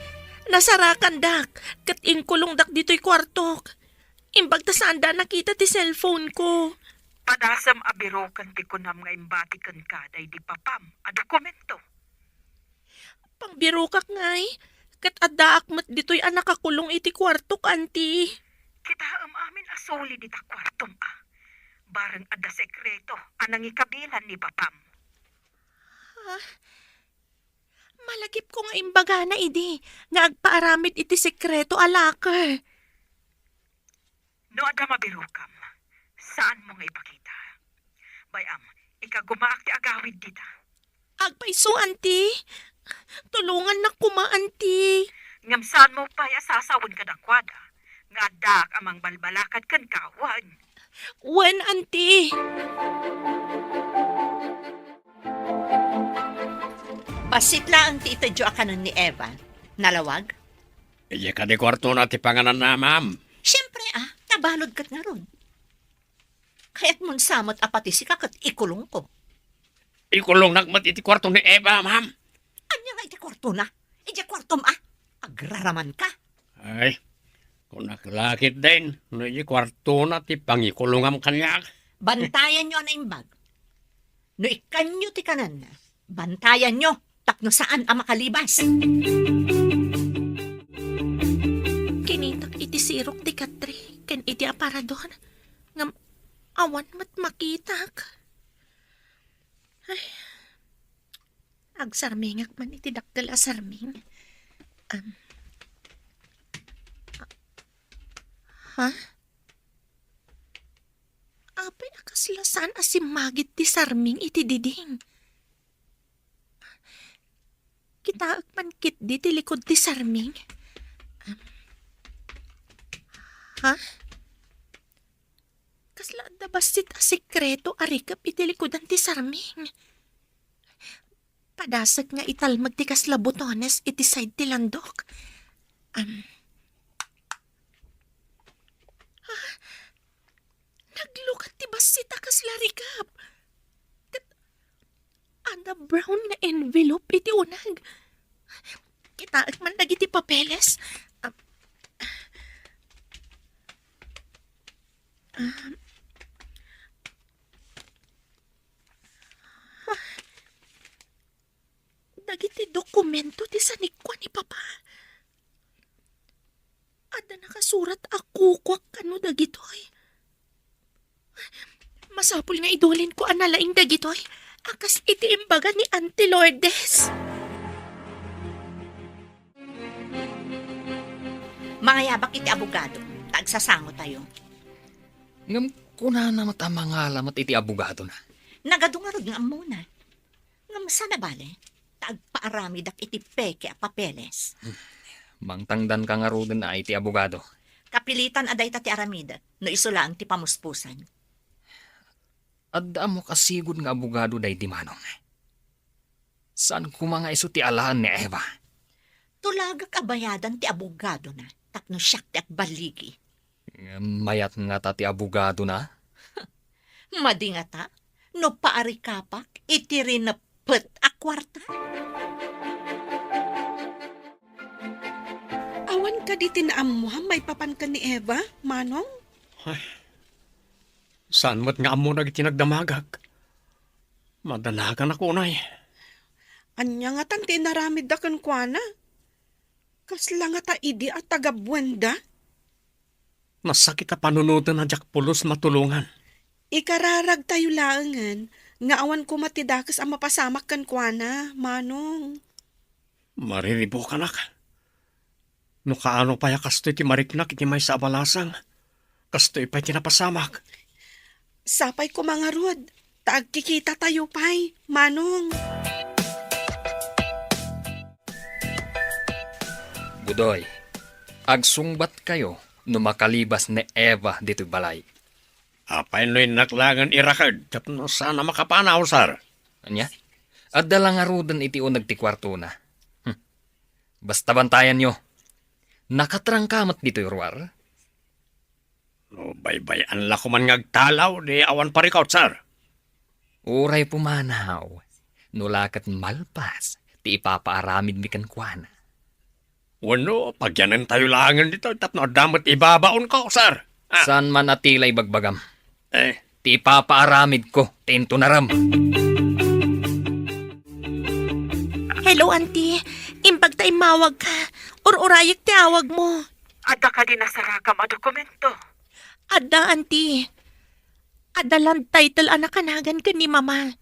Nasarakandak ket inkulongdak ditoy kuartok. Imbag ta saanda a nakita ti cellphone ko. Padasem a biroken ti kunam nga imbati kenka daydi papam a dokumento. Pangbirokak ngay, ket addaak met ditoy a nakakulong iti kuartok, Auntie. Kitaem amin a suli dita kuartom a. Bareng adda sekreto a nangikabilan ni papam. Ah, malagipko nga imbagana idi nga agpaaramid iti sekreto a locker. No adda mabirokam, saanmo nga ipakita. Bay-am, ikagumaak ti agawid dita. Agpayso, Auntie. Tulongannak koma, Auntie. Ngem saanmo pay a sasawen kadakuada nga addaak a mangbalbalakad kenka, wen? Wen, Auntie. Bassit laeng ti itedyo a kanen ni Eva. Nalawag? Idiay kadi kuartona ti pangananna, ma'am. Siempre, ah, ta balud ket ngarud. Kayatmon sa met a pati sika ket ikulongko. Ikulongnak met iti kuarto ni Eva, ma'am. Ania nga iti kuartona? Idiay kuartom a? Agraramanka? Ay, kunak la ketdin, no idiay kuartona ti pangikulongam kaniak. Bantayanyo a naimbag. No ikkanyo ti kanenna, bantayanyo tapno saan a makalibas. Kinitak iti sirok ti katre ken iti aparador, ngem awan met makitak. Ay, agsarmingak man iti dakkel a sarming. Am, ha? Apay a kasla saan a simmagid ti sarming iti diding? Kitaek man ketdi ti likod ti sarming. Am, ha? Kasla adda bassit a sekreto a rikep iti likudan ti sarming? Padasek nga italmek ti kasla botones iti side ti landok. Am, ha? Naglukat ti bassit a kasla rikep. Ket adda brown nga envelope iti uneg. Kitaek man dagiti papeles. Am, am, dagiti dokumento ti sanikua ni Papa. Adda nakasurat a kukuak kano dagitoy. Masapul nga idulinko a nalaing dagitoy, a kas iti imbaga ni Auntie Lourdes. Mangayabak iti abogado, ta agsasangotayo. Ngem kunana met a mangala met iti abogadona. Nagadu ngarud nga ammona. Ngem saan a bale, ta agpaaramidak iti peke a papeles. Mangtangdanka ngaruden a iti abogado. Kapilitan a dayta ti aramidek, no isu laeng ti pamuspusan. Adda ammok a sigud nga abogado daydi, Manong. Saan koma nga isu ti alaen ni Eva? Tulagak a bayadan ti abogadona tapno siak ti agballigi. Ngem mayat ngata ti abogadona? Madi ngata no paarikapak iti rineppet a kuarta? Awan kadi ti naammoam maipapan ken ni Eva, Manong? Ay, saan met nga ammo dagiti nagdamagak. Madanagannakon ay. Ania ngatan ti inaramidda kenkuana? Kasla ngata idi a tagabuenda? Nasakit a panunoten a diak pulos matulongan. Ikararagtayo laengen nga awan koma ti dakes a mapasamak kenkuana, Manong. Mariribukanak. No kaano pay a kastoy ti mariknak iti maysa a balasang, kastoy pay ti napasamak. Sapay koma ngarud, ta agkikitatayo pay, Manong. Budoy, agsungbatkayo no makalibas ni Eva ditoy balay. Apay no innak laengen iraked tapno saan a makapanaw, sir? Ania? Adda la ngaruden iti uneg ti kuartona. Hmm. Basta bantayanyo. Nakatrangka met ditoy ruar? No baybay-an la koman nga agtalaw, di awan parikot, sir. Uray pumanaw, no la ket malpas ti ipapaaramidmi kenkuana. Wenno, pagyanentayo laengen ditoy tapno adda met ibabaonko, sir. Ah. Saan man a tila ibagbagam. Eh. Ti ipapaaramidko, ti intunarem. Hello, Auntie. Imbag ta immawagka. Ur-urayek ti awagmo. Adda kadi nasarakam a dokumento? Adda, Auntie. Adda land title a nakanagan ken ni Mama.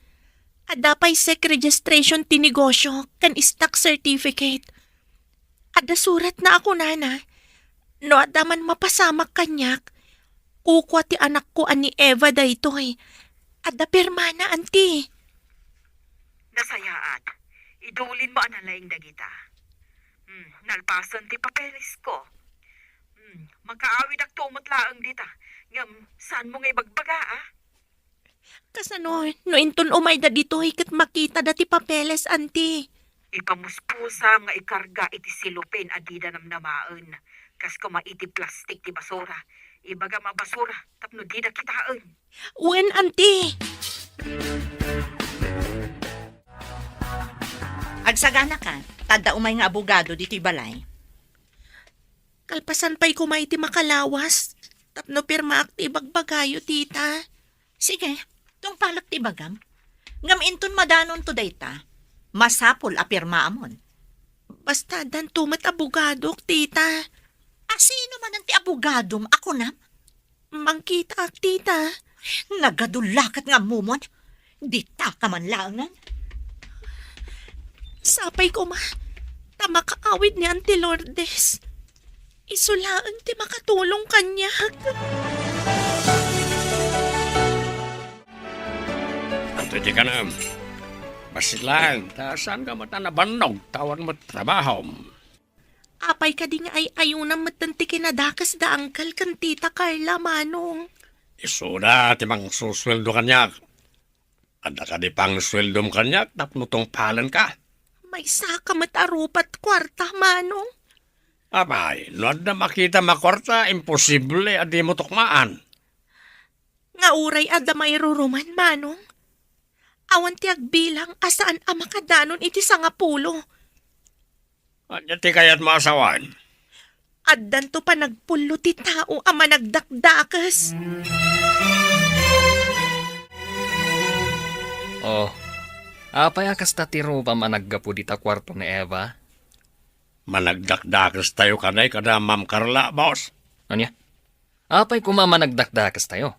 Adda pay sec registration ti negosio ken stock certificate. Adda suratna a kunana, no adda man mapasamak kaniak, kukua ti anakko a ni Eva daytoy. Adda pirmana, Auntie. Nasayaat. Idulinmo a nalaing dagita. Hmm, nalpasen ti papelesko. Hmm, makaawidakto met laeng dita. Ngem, saanmo nga ibagbaga, a? Kasano, no inton umayda ditoy ket makitada ti papeles, Auntie? Ipamuspusam nga ikarga iti silopin a dida namnamaen, kas koma iti plastik ti basura. Ibagam a basura tapno dida kitaen. Wen, anti. Agsaganaka, ta adda umay nga abogado ditoy balay. Kalpasan pay koma iti makalawas, tapno pirmaak ti ibagbagayo, tita. Sige, tungpalek ti ibagam. Ngem inton madanonto dayta, masapul a pirmaamon. Basta addanto met abogadok, tita. A sino manen ti abogadom a kunam? Mangkitaak, tita. Nagadulakat nga ammomon. Ditaka man laengen. Sapay koma, ta makaawid ni Auntie Lourdes. Isu laeng ti makatulong kaniak. Anto ti kanam? Bassit laeng, ta saanka met a nabannog, ta awan met trabahom. Apay kadi nga ay-ayonam metten ti kinadakes da Uncle ken Tita Carla, Manong? Isuda ti mangsusueldo kaniak. Adda kadi pangsueldom kaniak tapno tungpalenka? Maysaka met a rupat kuarta, Manong. Apay, no adda makitam a kuarta, imposible a dimo tukmaan. Nga uray adda mairuruman, Manong. Awan ti agbilang a saan a makadanon iti sangapulo. Ania ti kayatmo a sawen? Addanto panagpullo ti tao a managdakdakes. Oh, apay a kasta ti rupam a naggapu dita kuarto ni Eva? Managdakdakestayo kanay kada Ma'am Carla, boss. Ania? Apay koma managdakdakestayo?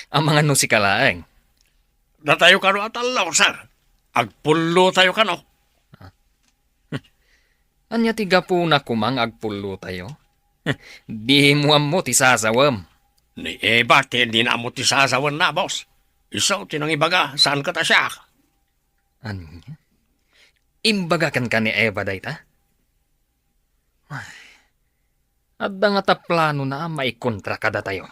Amangan no sika laeng. Datayo kano a tallo, sir. Agpullotayo kano. Ania ti gapuna koma nga agpullotayo? Dimo ammo ti sasawem. Ni Eva ti dina ammo ti sasawenna, boss. Isu ti nangibaga, saan ket a siak. Ania? Imbaga kenka ni Eva dayta? Ay, adda ngata planona a maikontra kadatayo.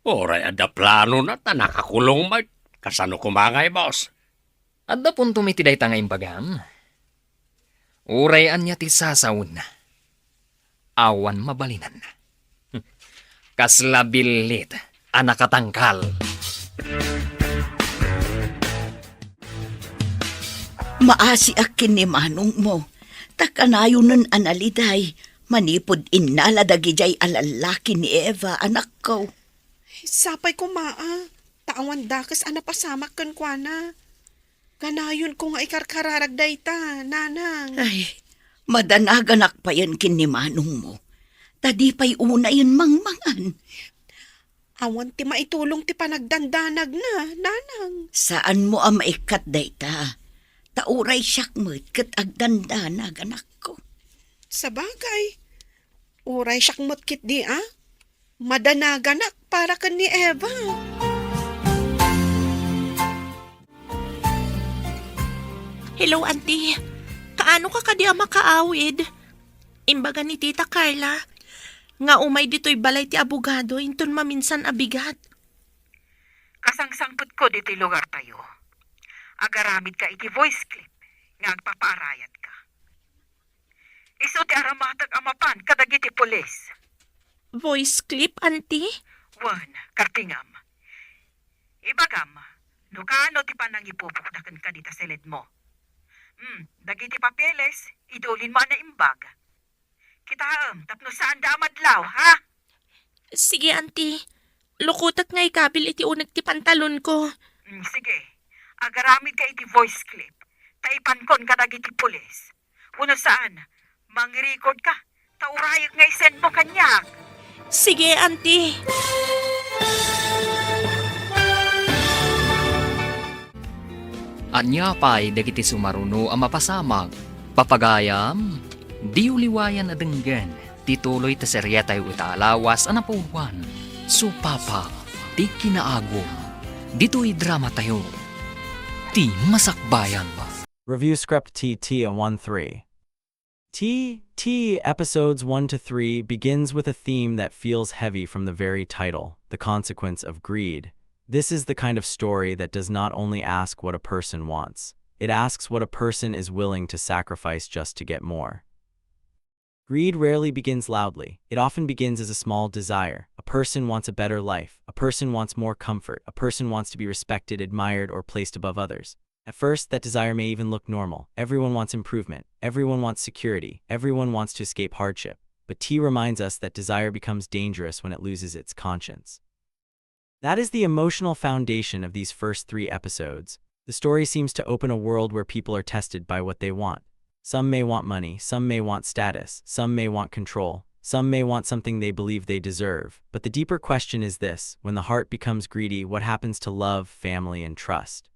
Uray adda planona ta nakakulong met. Kasano koma ngay, boss? Adda puntom iti dayta nga imbagam. Uray ania ti sasawenna, awan mabalinanna. Kasla billit a nakatangkal. Maasiak ken ni manongmo, ta kanayonen a naliday manipud innala dagidiay a lallaki ni Eva, anakko. Sapay koma a, ta awan dakes a napasamak kenkuana. Kanayonko nga ikarkararag dayta, nanang. Ay, madanaganak payen ken ni manongmo, ta di pay unayen mangmangan. Awan ti maitulong ti panagdandanagna, nanang. Saanmo a maikkat dayta, ta uray siak met ket agdandanag, anakko. Sabagay, uray siak met ketdi a madanaganak para ken ni Eva. Hello, Auntie. Kaano ka kadi a makaawid? Imbaga ni Tita Carla nga umay ditoy balay ti abogado inton maminsan a bigat. Kasangsangpetko ditoy lugartayo. Agaramidka iti voice clip nga agpapaarayatka. Isu ti aramatag a mapan kadagiti pulis. Voice clip, Auntie? Wen, kartingam. Ibagam, no kaano ti panangipupokda kenka dita siledmo. Hmm, dagiti papeles, idulinmo a naimbag. Kitaem, tapno saanda a madlaw, ha? Sige, Auntie. Lukotek nga ikabil iti uneg ti pantalonko. Hmm, sige. Agaramidka iti voice clip. Ta ipankon kadagiti pulis. Wenno saan, mangrecord ka, ta urayek nga isendmo kaniak. Sige, Auntie. Ania pay dagiti sumaruno a mapasamak? Papagayam, diyo liwayan a denggen ti tuloy ti serietayo ita a lawas a napauluan. Supapa ti kinaagum. Ditoy dramatayo, ti masakbayan. Review script T T one three. T T episodes one to three begins with a theme that feels heavy from the very title, the consequence of greed. This is the kind of story that does not only ask what a person wants, it asks what a person is willing to sacrifice just to get more. Greed rarely begins loudly. It often begins as a small desire. A person wants a better life. A person wants more comfort. A person wants to be respected, admired, or placed above others. At first, that desire may even look normal. Everyone wants improvement. Everyone wants security. Everyone wants to escape hardship. But T reminds us that desire becomes dangerous when it loses its conscience. That is the emotional foundation of these first three episodes. The story seems to open a world where people are tested by what they want. Some may want money, some may want status, some may want control, some may want something they believe they deserve. But the deeper question is this: when the heart becomes greedy, what happens to love, family, and trust?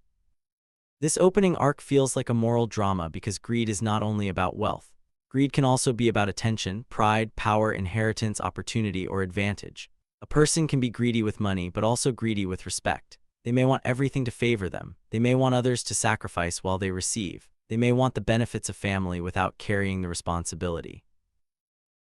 This opening arc feels like a moral drama because greed is not only about wealth. Greed can also be about attention, pride, power, inheritance, opportunity, or advantage. A person can be greedy with money, but also greedy with respect. They may want everything to favor them. They may want others to sacrifice while they receive. They may want the benefits of family without carrying the responsibility.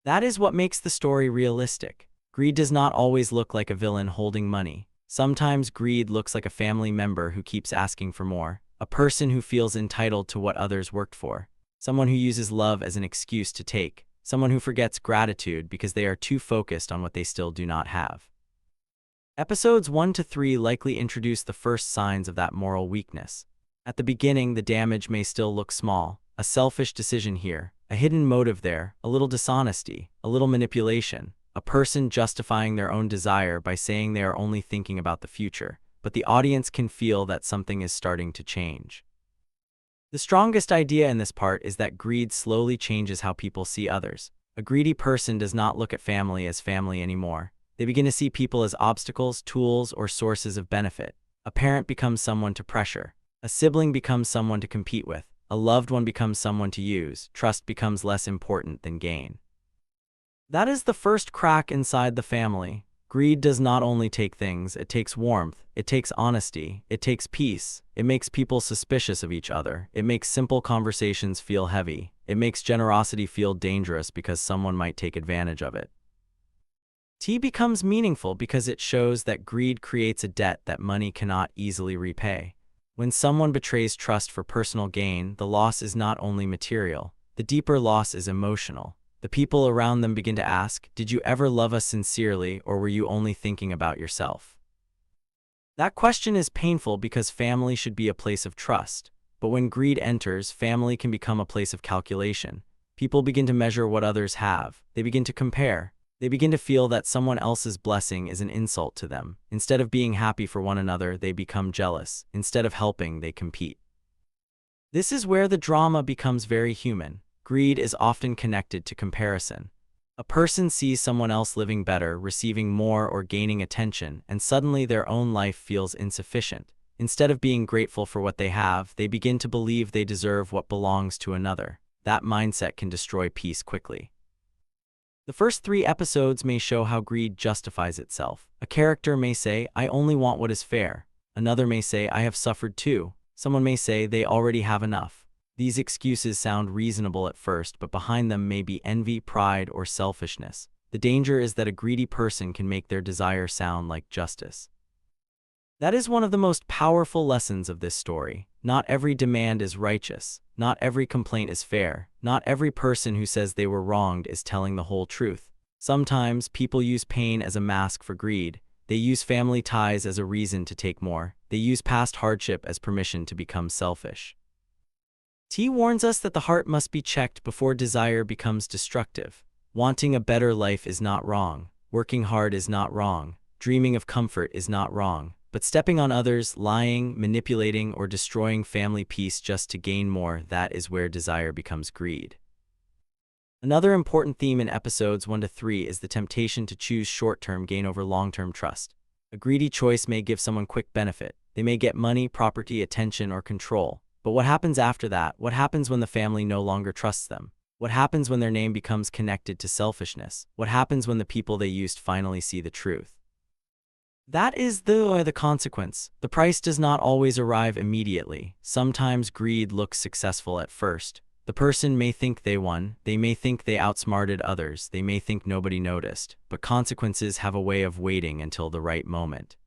That is what makes the story realistic. Greed does not always look like a villain holding money. Sometimes greed looks like a family member who keeps asking for more, a person who feels entitled to what others worked for, someone who uses love as an excuse to take, someone who forgets gratitude because they are too focused on what they still do not have. Episodes one to three likely introduce the first signs of that moral weakness. At the beginning, the damage may still look small: a selfish decision here, a hidden motive there, a little dishonesty, a little manipulation, a person justifying their own desire by saying they are only thinking about the future. But the audience can feel that something is starting to change. The strongest idea in this part is that greed slowly changes how people see others. A greedy person does not look at family as family anymore. They begin to see people as obstacles, tools, or sources of benefit. A parent becomes someone to pressure. A sibling becomes someone to compete with. A loved one becomes someone to use. Trust becomes less important than gain. That is the first crack inside the family. Greed does not only take things, it takes warmth, it takes honesty, it takes peace. It makes people suspicious of each other. It makes simple conversations feel heavy. It makes generosity feel dangerous because someone might take advantage of it. T becomes meaningful because it shows that greed creates a debt that money cannot easily repay. When someone betrays trust for personal gain, the loss is not only material, the deeper loss is emotional. The people around them begin to ask, "Did you ever love us sincerely, or were you only thinking about yourself?" That question is painful because family should be a place of trust, but when greed enters, family can become a place of calculation. People begin to measure what others have, they begin to compare, they begin to feel that someone else's blessing is an insult to them. Instead of being happy for one another, they become jealous. Instead of helping, they compete. This is where the drama becomes very human. Greed is often connected to comparison. A person sees someone else living better, receiving more, or gaining attention, and suddenly their own life feels insufficient. Instead of being grateful for what they have, they begin to believe they deserve what belongs to another. That mindset can destroy peace quickly. The first three episodes may show how greed justifies itself. A character may say, "I only want what is fair." Another may say, "I have suffered too." Someone may say they already have enough. These excuses sound reasonable at first, but behind them may be envy, pride, or selfishness. The danger is that a greedy person can make their desire sound like justice. That is one of the most powerful lessons of this story. Not every demand is righteous. Not every complaint is fair. Not every person who says they were wronged is telling the whole truth. Sometimes people use pain as a mask for greed. They use family ties as a reason to take more. They use past hardship as permission to become selfish. T warns us that the heart must be checked before desire becomes destructive. Wanting a better life is not wrong. Working hard is not wrong. Dreaming of comfort is not wrong. But stepping on others, lying, manipulating, or destroying family peace just to gain more, that is where desire becomes greed. Another important theme in episodes one to three is the temptation to choose short-term gain over long-term trust. A greedy choice may give someone quick benefit. They may get money, property, attention, or control. But what happens after that? What happens when the family no longer trusts them? What happens when their name becomes connected to selfishness? What happens when the people they used finally see the truth? That is the, the consequence. The price does not always arrive immediately. Sometimes greed looks successful at first. The person may think they won, they may think they outsmarted others, they may think nobody noticed, but consequences have a way of waiting until the right moment.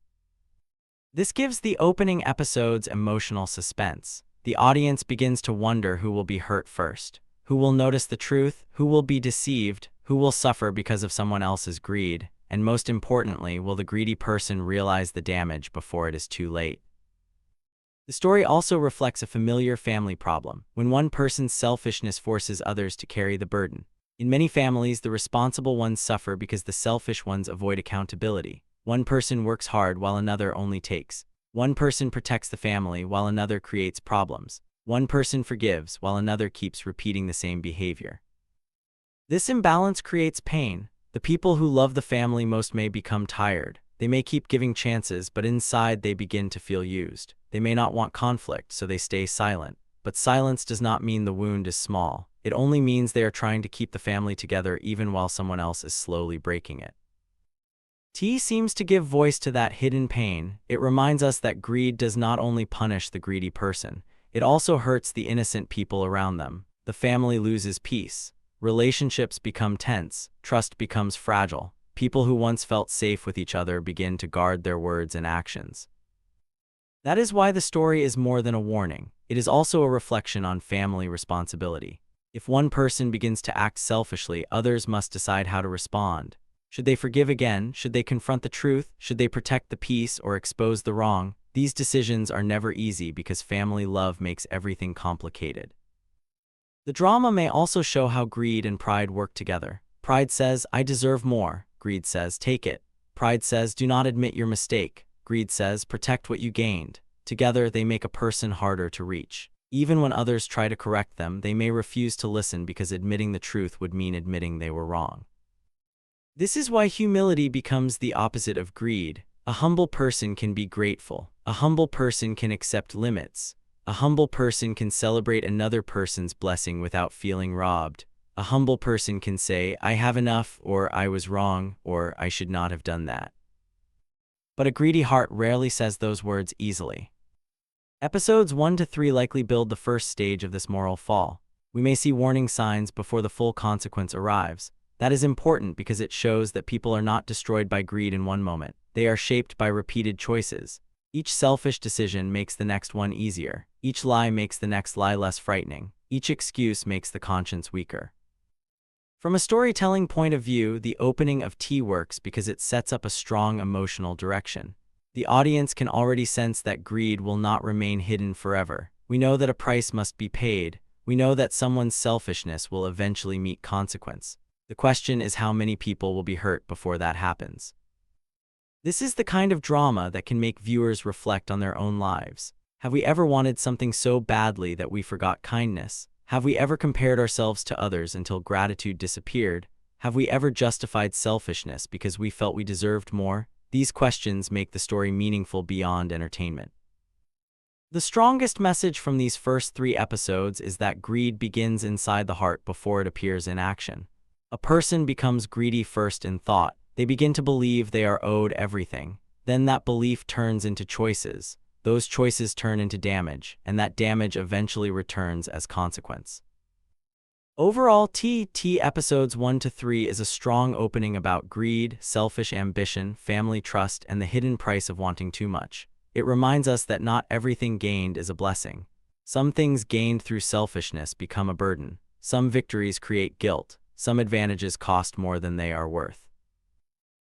This gives the opening episode's emotional suspense. The audience begins to wonder who will be hurt first. Who will notice the truth? Who will be deceived? Who will suffer because of someone else's greed? And most importantly, will the greedy person realize the damage before it is too late? The story also reflects a familiar family problem, when one person's selfishness forces others to carry the burden. In many families, the responsible ones suffer because the selfish ones avoid accountability. One person works hard while another only takes. One person protects the family while another creates problems. One person forgives while another keeps repeating the same behavior. This imbalance creates pain. The people who love the family most may become tired. They may keep giving chances, but inside they begin to feel used. They may not want conflict, so they stay silent. But silence does not mean the wound is small. It only means they are trying to keep the family together even while someone else is slowly breaking it. Tea seems to give voice to that hidden pain. It reminds us that greed does not only punish the greedy person, it also hurts the innocent people around them. The family loses peace. Relationships become tense. Trust becomes fragile. People who once felt safe with each other begin to guard their words and actions. That is why the story is more than a warning. It is also a reflection on family responsibility. If one person begins to act selfishly, others must decide how to respond. Should they forgive again? Should they confront the truth? Should they protect the peace or expose the wrong? These decisions are never easy because family love makes everything complicated. The drama may also show how greed and pride work together. Pride says, "I deserve more." Greed says, "Take it." Pride says, "Do not admit your mistake." Greed says, "Protect what you gained." Together, they make a person harder to reach. Even when others try to correct them, they may refuse to listen because admitting the truth would mean admitting they were wrong. This is why humility becomes the opposite of greed. A humble person can be grateful. A humble person can accept limits. A humble person can celebrate another person's blessing without feeling robbed. A humble person can say, "I have enough," or "I was wrong," or "I should not have done that." But a greedy heart rarely says those words easily. Episodes one to three likely build the first stage of this moral fall. We may see warning signs before the full consequence arrives. That is important because it shows that people are not destroyed by greed in one moment. They are shaped by repeated choices. Each selfish decision makes the next one easier. Each lie makes the next lie less frightening. Each excuse makes the conscience weaker. From a storytelling point of view, the opening of Tea works because it sets up a strong emotional direction. The audience can already sense that greed will not remain hidden forever. We know that a price must be paid. We know that someone's selfishness will eventually meet consequence. The question is how many people will be hurt before that happens. This is the kind of drama that can make viewers reflect on their own lives. Have we ever wanted something so badly that we forgot kindness? Have we ever compared ourselves to others until gratitude disappeared? Have we ever justified selfishness because we felt we deserved more? These questions make the story meaningful beyond entertainment. The strongest message from these first three episodes is that greed begins inside the heart before it appears in action. A person becomes greedy first in thought. They begin to believe they are owed everything. Then that belief turns into choices. Those choices turn into damage, and that damage eventually returns as consequence. Overall, Tea episodes one to three is a strong opening about greed, selfish ambition, family trust, and the hidden price of wanting too much. It reminds us that not everything gained is a blessing. Some things gained through selfishness become a burden. Some victories create guilt. Some advantages cost more than they are worth.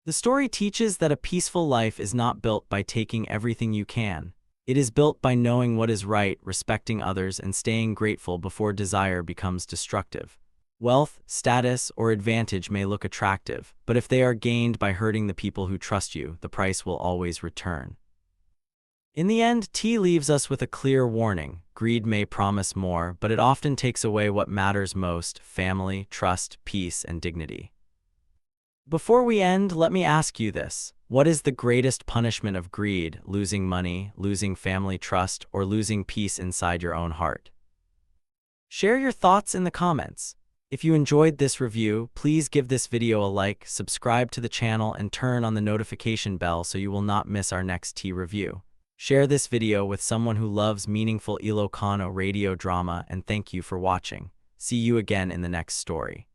The story teaches that a peaceful life is not built by taking everything you can. It is built by knowing what is right, respecting others, and staying grateful before desire becomes destructive. Wealth, status, or advantage may look attractive, but if they are gained by hurting the people who trust you, the price will always return. In the end, Tea leaves us with a clear warning. Greed may promise more, but it often takes away what matters most: family, trust, peace, and dignity. Before we end, let me ask you this. What is the greatest punishment of greed? Losing money, losing family trust, or losing peace inside your own heart? Share your thoughts in the comments. If you enjoyed this review, please give this video a like, subscribe to the channel, and turn on the notification bell so you will not miss our next Tea review. Share this video with someone who loves meaningful Ilocano radio drama, and thank you for watching. See you again in the next story.